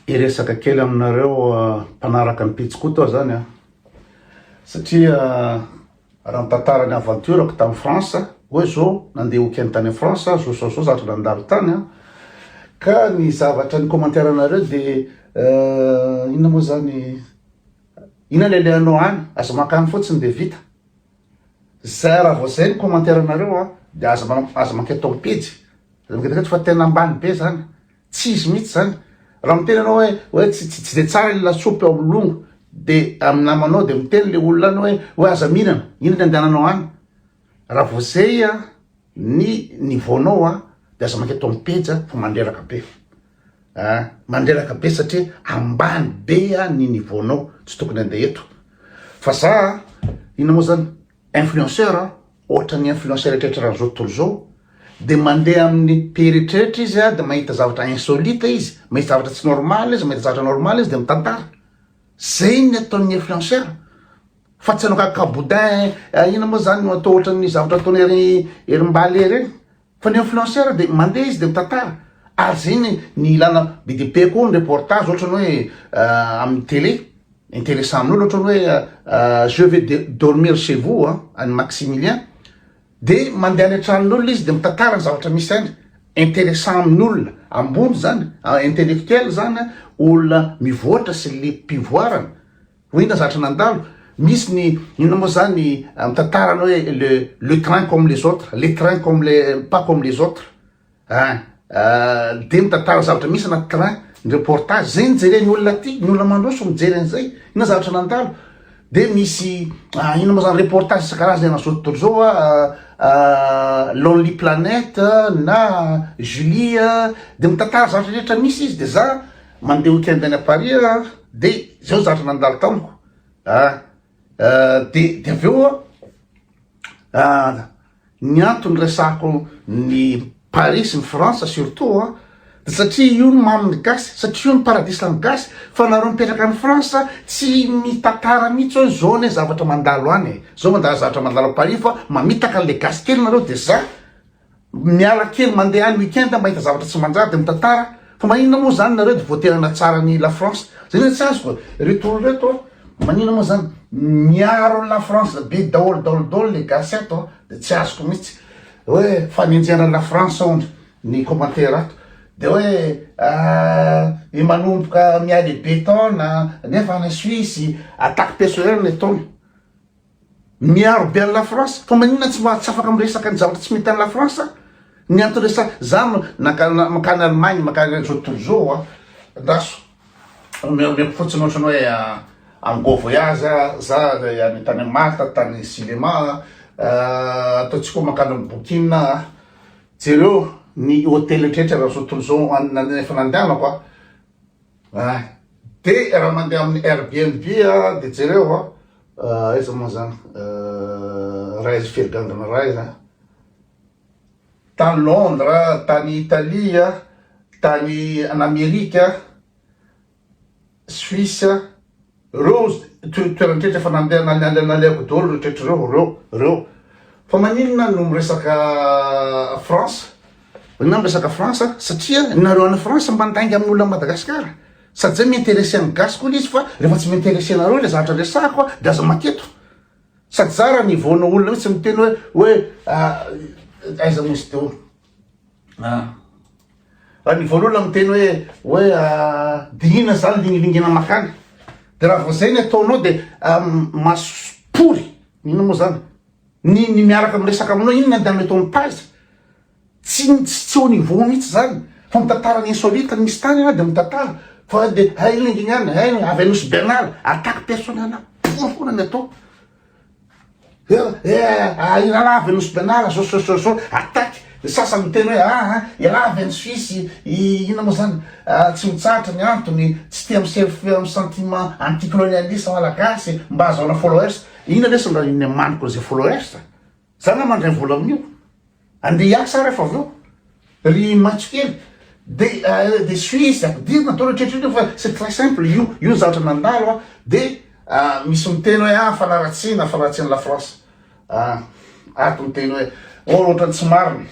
Hiresaka kely aminareo mpanaraka ny pejy Koto aho zany an, satria raha mitantara ny aventure-ko tany France hoe zao nandeha week-end tany France aho, zao zao zao zavatra nandalo tany an, ka ny zavatra ny commentaire nareo de inona moa zany, inona le alehanao any, aza mankany fotsiny de vita. Zay raha vao zay ny commentaire nareo a de aza manao aza manketo am pejy aza manketo fa tena ambany be zany tsy izy mihitsy zany raha miteny anao hoe hoe tsy tsy de tsara le lasopy ao am longo de am namanao de miteny le olona any hoe hoe aza mihinana inona ny andehananao any raha vao zay a ny niveau nao a de aza manketo am pejy a fa mandreraka be a mandreraka be satria ambany be a ny niveau nao tsy tokony andeha eto Fa za a, inona moa zany, influenceur a, ohatran'ny influenceur rehetrarehetra eran'izao tontolo izao, de mandeha amin'ny pays rehetrarehetra izy a, de mahita zavatra insolite izy, mahita zavatra tsy normal izy, mahita zavatra normal izy de mitantara. Zay ny ataon'ny influenceur. Fa tsy hanao kaka boudin, inona moa zany no atao ohatran'ny zavatra ataon'i ery ery Mbale reny. Fa ny influenceur de mandeha izy de mitantara ary zay ny ny ilana be dia be koa ny reportage ohatrany hoe amin'ny télé interessant amin'olo ohatrany hoe je vais dormir chez vous an an'i Maximilien de mandeha any an-tranon'olona izy de mitantara ny zavatra misy any interessant amin'olona ambony zany intellectuel zany olona mivoatra sy liam-pivoarana. Ho inona zavatra nandalo? Misy ny inona moa zany mitantara ny hoe le le train comme les autres, les trains comme les pas comme les autres ein de mitantara zavatra misy anaty train, ny reportage, zay no jeren'ny olona aty, ny olona mandroso mijery an'izay, inona zavatra nandalo? De misy inona moa zany reportage isan-karazany an'izao tontolo izao a Lonely Planet na Julie de mitantara zavatra rehetra misy izy de za mandeha week-end any à Paris aho de zao zavatra nandalo tamiko ah de de avy eo ah ny antony resahako ny Paris sy ny France surtout ah de satria io no mamin'ny gasy satria io ny paradisan'ny gasy fa nareo mipetraka any France tsy mitantara mihitsy hoe zao anie zavatra mandalo any e zao mandalo zavatra mandalo à Paris fa mamitaka an'le gasy kely nareo de za Miala kely mandeha any week-end mahita zavatra tsy manjary de mitantara fa maninona moa zany nareo de voatery hanatsara ny la France zay no tsy azoko e reto olo reto a maninona moa zany miaro ny la France be daholo daholo daholo le gasy ato a de tsy azoko mihitsy hoe fanenjehana la France hono ny commentaire ato de hoe i manomboka miha-lehibe taona nefa any Suisse attaque personnelle ny ataony. Miaro be an'i la France, fa maninona tsy mba tsy afaka miresaka ny zavatra tsy mety any la France? Ny antony resa za naka mankany Allemagne mankany zao tontolo zao a, andraso omeko fotsiny ohatrany hoe Ango voyage za any tany Malta tany Silema ataontsika hoe mankany amin'ny Burkina jereo ny hotely rehetra raha zao tontolo zao efa nandehanako a. Ah, de raha mandeha amin'ny Airbnb a, de jereo a, aiza moa zany, Rise Firgangana Rise a, tany Londres, tany Italie, tany en Amerika, Suisse, Reo toerana rehetra efa nandeha nalehako daholo reo rehetra reo, reo, reo. Fa maninona no miresaka France? Maninona miresaka France? Satria nareo any France mandainga amin'ny olona Madagascar. Sady zay mi-interesse an'ny gasy koa le izy fa rehefa tsy mi-interesse anareo le zavatra resahako de aza maketo. Sady za raha niveau-na olona mihitsy miteny hoe hoe aiza moa izy teo? Ah. Raha ny voalohany miteny hoe hoe ah, dinina zany lingilingina makany de raha vao zay ny ataonao de ah, masopory inona moa zany ny ny miaraka miresaka aminao inona ny andehanao eto amin'ny page tsy tsy tsy au niveau mihitsy zany fa mitantara ny insolite ny misy tany de mitantara fa de hay lingingana hay avy any Nosy Bernard attaque personnelle pory foana ny atao. Eh, ah, ialahy avy any Nosy Benala, zao zao zao zao, attaque. Ny sasany miteny hoe ah, ah, ialahy avy any Suisse, inona moa zany, ah, tsy mitsahatra ny antony, tsy tia miseho amin'ny sentiment anticolonialiste malagasy mba ahazoana followers. Inona lesy mba ny amaniko an'izay followers? Za nga mandray vola amin'io. Andeha hiasa aho rehefa avy eo. Ry maitso kely. De de Suisse ampidirina daholo rehetrarehetra io fa c'est très simple io io ny zavatra nandalo a de misy miteny hoe ah fanaratsiana fanaratsiana la France ah ato miteny hoe oh ohatrany tsy marina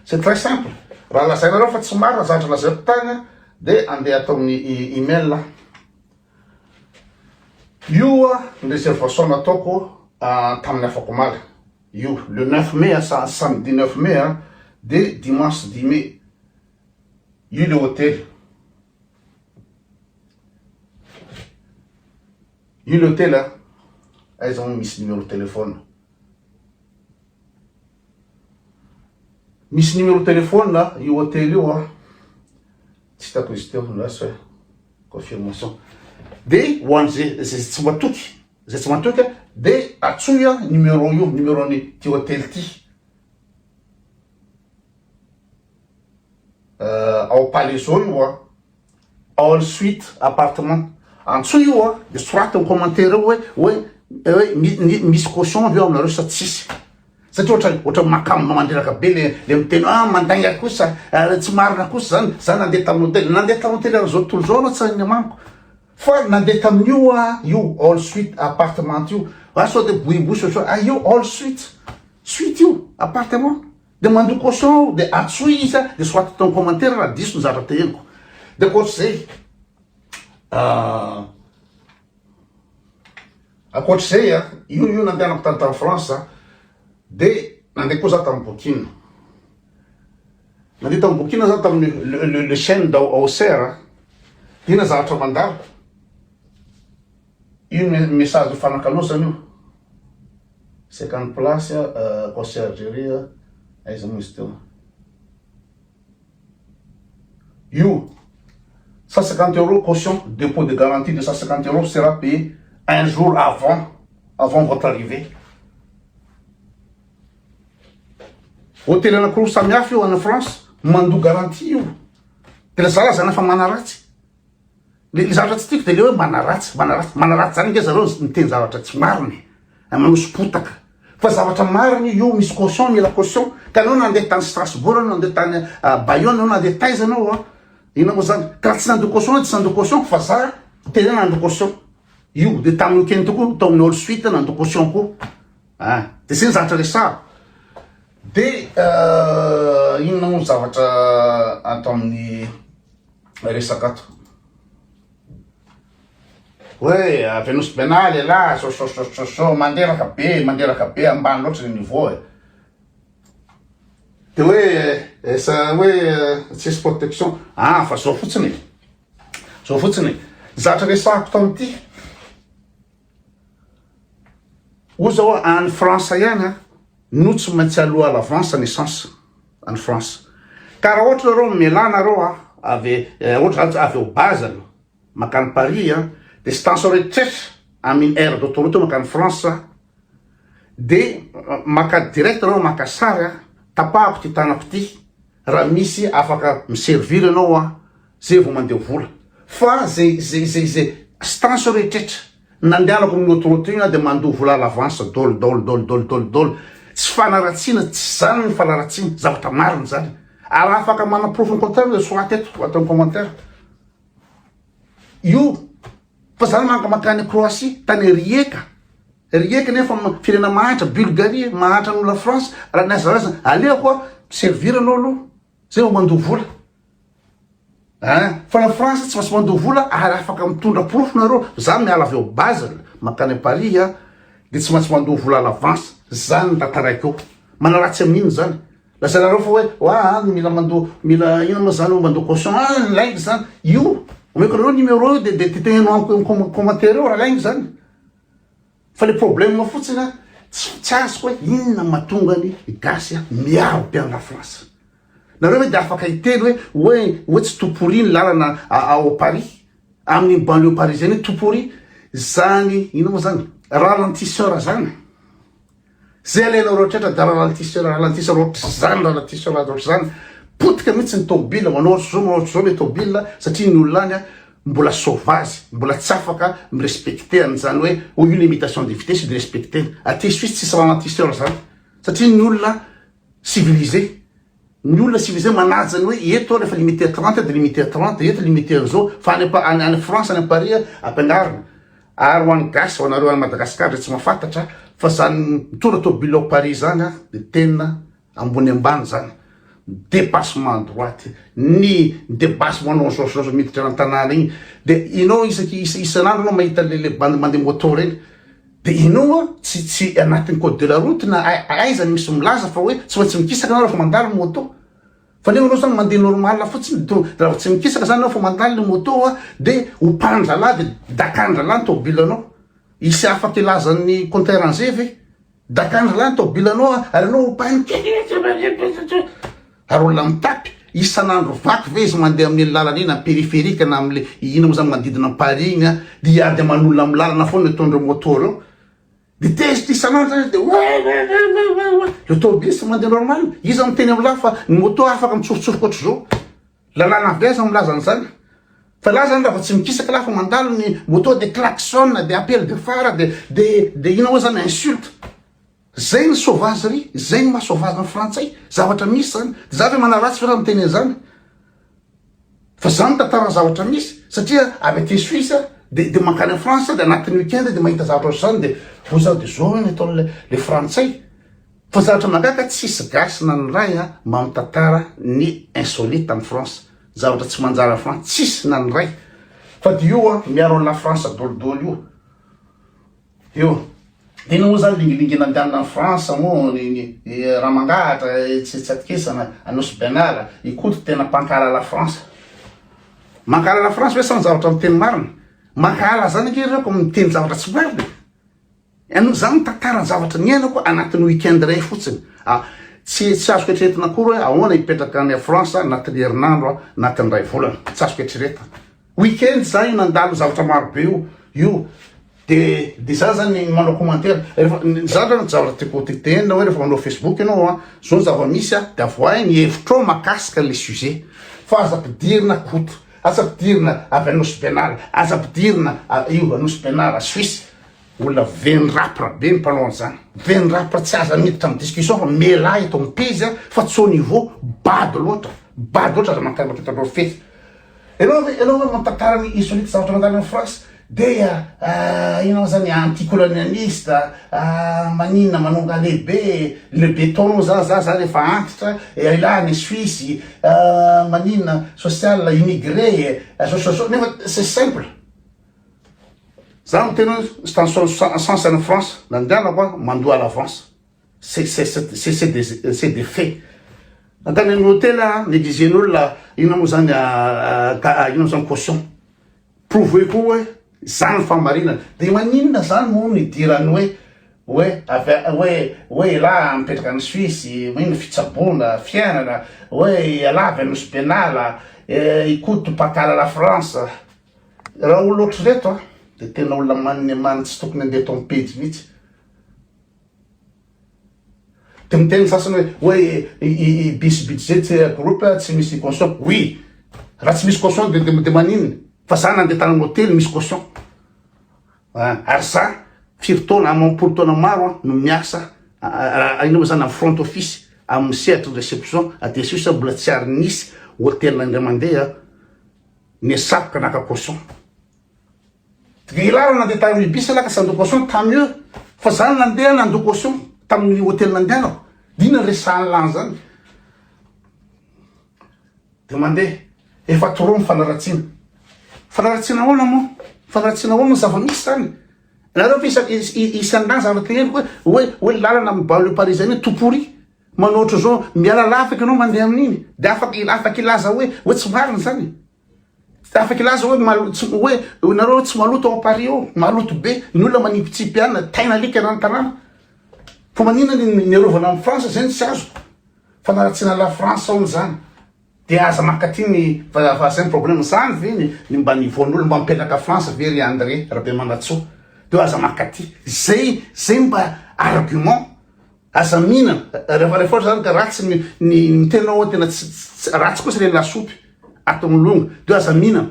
c'est très simple. Raha lazainareo fa tsy marina zavatra lazaiko tany a, de andeha atao amin'ny email aho. Io a ny réservation nataoko tamin'ny afakomaly. Io le 9 mai a, samedi 9 mai a, de dimanche 10 mai. Io le hôtely. Io le hôtel a, aiza moa misy numéro téléphone. Misy numéro téléphone io hôtel io a, tsy hitako izy teo, lasa hoe confirmation. De ho an'izay zay tsy matoky, zay tsy matoky a, de antsoy a numéro io, numéro ny ty hôtel ty. Ao Palaiseau io a. All suite appartement. Antsoy io a, de soraty am commentaire eo hoe hoe hoe misy caution ve ao aminareo sa tsisy. Satria ohatra ohatra makamba mandreraka be le le miteny ah mandainga kosa, tsy marina kosa zany, za nandeha tamin'ny hôtel, nandeha tamin'ny hôtel eran'izao tontolo izao anao tsy amiko. Fa nandeha tamin'io a io all suite appartement io, ah sao de bohibohy sao ah io all suite, suite io appartement. De mandoa caution aho de antsoy izy a de soraty ato am commentaire raha diso ny zavatra teneniko. De ankoatr'izay ankoatr'izay a io io nandehanako tany tany France de nandeha koa za tany Burkina. Nandeha tany Burkina za tamin'ny le le le chaine d'A Auxerre de inona zavatra mandalo? Io message ifanakalozana io. 50 place conciergerie aiza moa izy teo. Io 150 euros caution dépôt de garantie de 150 euros sera payé un jour avant avant votre arrivée. Hôtel anankiroa samihafa io any France mandoa garantie io. De lazalazana fa manaratsy. Le zavatra tsy tiako de le hoe manaratsy, manaratsy, manaratsy zany nge zareo miteny zavatra tsy marina e, manoso-potaka. Fa zavatra marina io, misy caution, mila caution. Ka anao nandeha tany Strasbourg anao, nandeha tany Bayonne anao, nandeha taiza anao an, inona moa zany? Ka raha tsy nandoa caution anao tsy nandoa caution, fa za tena nandoa caution. Io, de tamin'ny week-end teo koa, tao amin'ny All Suite nandoa caution koa. Ah, de zay ny zavatra resahako. De inona moa ny zavatra ato amin'ny resaka ato? Hoe avy Nosy Bena lehilahy, so so so so so, mandreraka be, mandreraka be, ambany loatra ny niveau e. De hoe sa hoe tsisy protection, ah fa zao fotsiny e, zao fotsiny e, zavatra resahako tamin'ity. Oa zao any France ihany a no tsy maintsy aloa à l'avance ny essence any France. Ka raha ohatra nareo mialà nareo a avy ohatra zany avy ao Basel makany Paris a distance rehetrretra amin'ny aire d'autoroute makany France de maka direct nareo maka sary a tapahako ty tanako ty raha misy afaka mi-servir anao a zay vao mandeha vola fa zay zay zay zay stance rehetretra nandehanako amin'ny autoroute iny aho de mandoa vola à l'avance dol dol dol dol dol dol tsy fanaratsiana tsy zany ny fanaratsiana zavatra marina zany ary afaka manaporofo ny contraire de soraty eto ato amin'ny commentaire io fa zany manka mankany Croatie tany Rijeka Rijeka nefa firenena mahantra Bulgarie mahantra noho la France raha ny aza aza aleoko a servir anao aloha zay vao mandoa vola Ein! Fa na France tsy maintsy mandoa vola ary afaka mitondra porofo nareo, za miala avy ao Basel mankany Paris a, de tsy maintsy mandoa vola à l'avance, zany ny tantaraiko eo, manaratsy amin'inona zany? Lazainareo fa hoe oa an mila mandoa mila inona moa zany mandoa caution an lainga zany, io omeko anareo numéro io de de teneno amiko eo commentaire eo raha lainga zany. Fa le problème fotsiny an, tsy tsy azoko hoe inona mahatonga ny gasy an miaro be an'i la France. Nareo ve de afaka hiteny hoe hoe hoe tsy tout pourri ny lalana ao Paris, amin'ny banlieue parisienne hoe tout pourri, zany inona moa zany ralentisseur zany. Zay alainao rehetra da ralentisseur ralentisseur ohatr'izany ralentisseur ohatr'izany potika mihitsy ny tômobile manao ohatr'izao manao ohatr'izao le tômobile satria ny olona any mbola sauvage mbola tsy afaka mi-respecter an'izany hoe oh io limitation de vitesse de respecter aty Suisse tsisy ralentisseur zany satria ny olona civilisé Ny olona civilisé manaja ny hoe eto aho rehefa limité à 30 dia limité à 30, eto limité an'izao, fa any any any France any Paris ampianarina. Ary ho an'ny gasy, ho anareo any Madagascar izay tsy mahafantatra fa zany mitondra tôbile ao Paris zany dia tena ambony ambany zany. Dépassement à droite, ny dépassement manao zao zao miditra an-tanàna igny, de enao isaky isan'andro anao mahita le le bandy mandeha moto regny, de enao a tsy tsy anatin'ny code de la route na aiza misy milaza fa hoe tsy maintsy mikisaka anao rehefa mandalo moto, fa nefa anao zany mandeha normal fotsiny de raha vao tsy mikisaka zany anao fa mandalo le moto a de opan-dralahy de dakan-dralahy ny tôbilanao, hisy afaka hilaza ny compteur an'zay ve? Dakany ralahy ny tomobilanao a, ary anao opainy ary olona mitapy isan'andro vaky ve izy mandeha amin'iny lalana iny am périphérique na amle ina moa zany manodidina am Paris iny a, de hiady aman'olona am lalana foana ataondreo moto reo, de tezitra isan'andro zany izy de oe oe oe le tômôbily tsy mandeha normal, iza miteny amlah fa ny moto afaka mitsofotsofoka ohatr'izao. Lalàna avy aiza milaza an'izany? Fa lahy zany raha vao tsy mikisaka lahy fa mandalo ny moto de klaxon de appel de phare de de de inona moa zany insulte. Zay ny sauvagerie, zay ny maha sauvage ny frantsay, zavatra misy zany. De za ve manaratsy ve raha miteny an'izany? Fa za mitantara ny zavatra misy satria avy aty Suisse de de mankany France de anatin'ny week-end de mahita zavatra ohatr'izany de hoy zaho de zao ny ataon'le le frantsay. Fa zavatra mahagaga tsisy gasy na ny ray a mba mitantara ny insolite any France zavatra tsy manjary any France tsisy na ny ray fa de io a miaro an'i la France dolidoly io io de ina moa zany lingilingy nandehanana any France moa ny ny Ramangahatra tsy tsy atokisana Anosy Benala i Koto tena mpankahala la France mankahala la France ve sa ny zavatra miteny marina mankahala zany ange ireo ko miteny zavatra tsy marina e. Ianao za mitantara ny zavatra niainako anatin'ny week-end iray fotsiny. Ah, tsy tsy azoko eritreretina akory hoe ahoana hipetraka any France anatin'ny herinandro aho, anatin'ny iray volana. Tsy azoko eritreretina. Week-end za io nandalo zavatra maro be io, io. De de za zany manao commentaire. Rehefa za zany zavatra tiako tenenina hoe rehefa manao Facebook ianao an, zao ny zava-misy an, de avoahy ny hevitrao mahakasika le sujet. Fa aza ampidirina Koto, aza ampidirina avy any Nosy Benala, aza ampidirina io Nosy Benala, Suisse. Olona vendrapra be ny mpanao an'izany. Vendrapra tsy aza miditra amin'ny discussion fa mialà eto amin'ny pejy a, fa tsy au niveau, bado loatra, bado loatra aza manontany mampita fety. Ianao ve, ianao ve mitantara ny insolite zavatra mandalo any France dia inona moa zany anti-colonialiste, maninona manonga lehibe, lehibe taona moa zany za, za rehefa antitra, elah any Suisse, maninona social immigré, zao zao zao, nefa c'est simple. Za miteny hoe station essence any France nandehanako a mandoa à l'avance c'est c'est c'est c'est des c'est des faits nankany amin'ny hôtel a négligen'olona inona moa zany inona moa zany caution prouver koa hoe zany fahamarinana de maninona zany moa no idirany hoe hoe avy hoe hoe elah mipetraka any Suisse maninona fitsaboana fiainana hoe elah avy any Nosy Benala i Koto mpankala la France Raha olona ohatr'ireto a, de tena olona mannemany tsy tokony andeha eto amin'ny pejy mihitsy. De miteny ny sasany hoe hoe i bis budget groupe tsy misy caution. Oui, raha tsy misy caution de de maninona? Fa za nandeha tany amin'ny hotely misy caution. Ary za firy taona, amam-polo taona maro aho no miasa inona moa zany amin'ny front office amin'ny sehatry ny réception aty Suisse mbola tsy ary nisy hotely indray mandeha Nesapka naka caution. Lehilahy raha nandeha tamin'ny bus laka tsy nandoa caution tant mieux fa za nandeha nandoa caution tamin'ny hôtel nandehanako. De inona resahan'ny lany zany? De mandeha efa trop ny fanaratsiana. Fanaratsiana ahoana moa? Fanaratsiana ahoana moa zava-misy zany? Nareo ve isan'ny lany zavatra teneniko hoe hoe hoe lalana amin'ny banlieue parisienne io tout pourri. Manao ohatr'izao, miala lavaka ianao mandeha amin'iny, de afaka afaka hilaza hoe hoe tsy marina zany. Afaka hilaza hoe malo tsy hoe nareo tsy maloto ao Paris ao, maloto be, ny olona manipitsipy any, tain'alika eran'ny tanàna. Fa maninona ny niarovana amin'i France zay no tsy azoko. Fanaratsiana la France hono zany. De aza mankaty ny fa fa zay ny problème, zany ve ny ny mba niveau-n'olo mba mipetraka France ve ry André Rabemanantsoa? De aza mankaty. Zay zay mba argument. Aza mihinana, rehefa rehefa ohatra zany ka ratsy ny ny miteny anao hoe tena tsy tsy ratsy kosa le lasopy ato amin'ny longa de aza mihinana.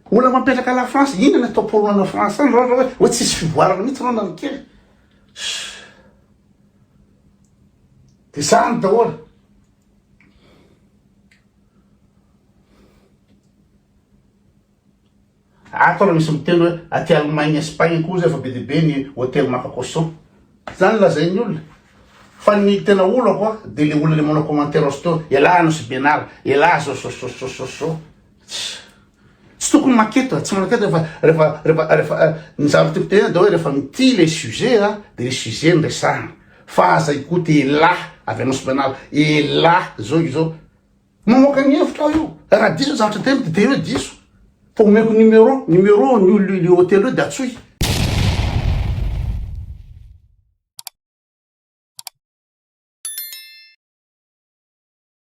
Olona mampipetraka la France, inona ny atao pour la France any raha ohatra hoe hoe tsisy fivoarana mihitsy anao na ny kely. De zany daholo. Ato ary misy miteny hoe aty Allemagne Espagne koa efa be dia be ny hotely maka caution. Zany lazain'ny olona. Fa ny tena olako a de le olona le manao commentaire aussitôt elah Nosy Benala, elah zao zao zao zao zao zao. Tsy tokony maketo a, tsy manaketo rehefa rehefa rehefa rehefa ny zavatra tiako tenena de hoe rehefa mitia le sujet a de le sujet no resahana fa aza ikoty elah avy any Nosy Benala, elah zao izao. Mamoaka ny hevitra aho io, raha diso ny zavatra teneniko de hoe diso fa omeko numéro, numéro ny olona io hôtel io de antsoy.